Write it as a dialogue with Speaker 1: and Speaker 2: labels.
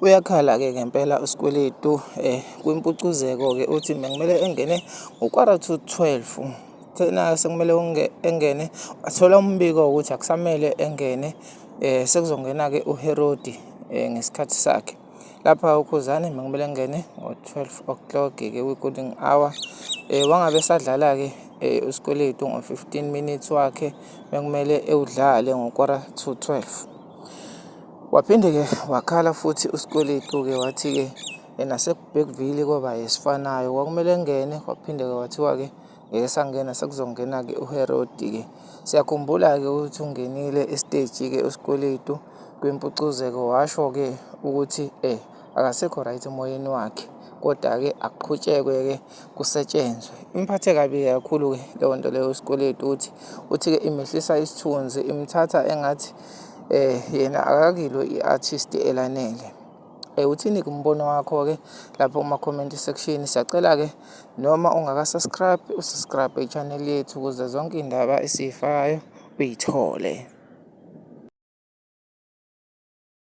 Speaker 1: Uyakhala-ke ngempela uSkweletu kwimpucuzeko-ke uthi bekumele engene ngo-quarter to 12. Thena sekumele engene wathola umbiko wokuthi akusamele engene sekuzongena-ke uHerodi ngesikhathi sakhe. Lapha uKhuzani bekumele engene ngo-12 o'clock-ke kwi-golden hour. Wangabe esadlala-ke uSkweletu ngo-15 minutes wakhe bekumele ewudlale ngo-quarter to 12. Waphinde-ke wakhala futhi uSkweletu-ke wathi-ke naseBergville kwaba esifanayo, kwakumele engene kwaphinde-ke kwathiwa-ke ngeke esangena sekuzongena-ke uHerodi-ke. Siyakhumbula-ke ukuthi ungenile esiteji-ke uSkweletu kwimpucuzeko washo-ke ukuthi akasekho right emoyeni wakhe kodwa-ke akuqhutshekwe-ke kusetshenzwe. Imphathe kabi kakhulu-ke leyo nto leyo uSkweletu ukuthi uthi-ke imehlisa isithunzi imthatha engathi yena akakilo i-artist elanele. Uthini-ke umbono wakho-ke lapho kuma-comment section? Siyacela-ke noma ungaka-subscribe, u-subscribe i-channel yethu ukuze zonke iy'ndaba esiy'fakayo uy'thole.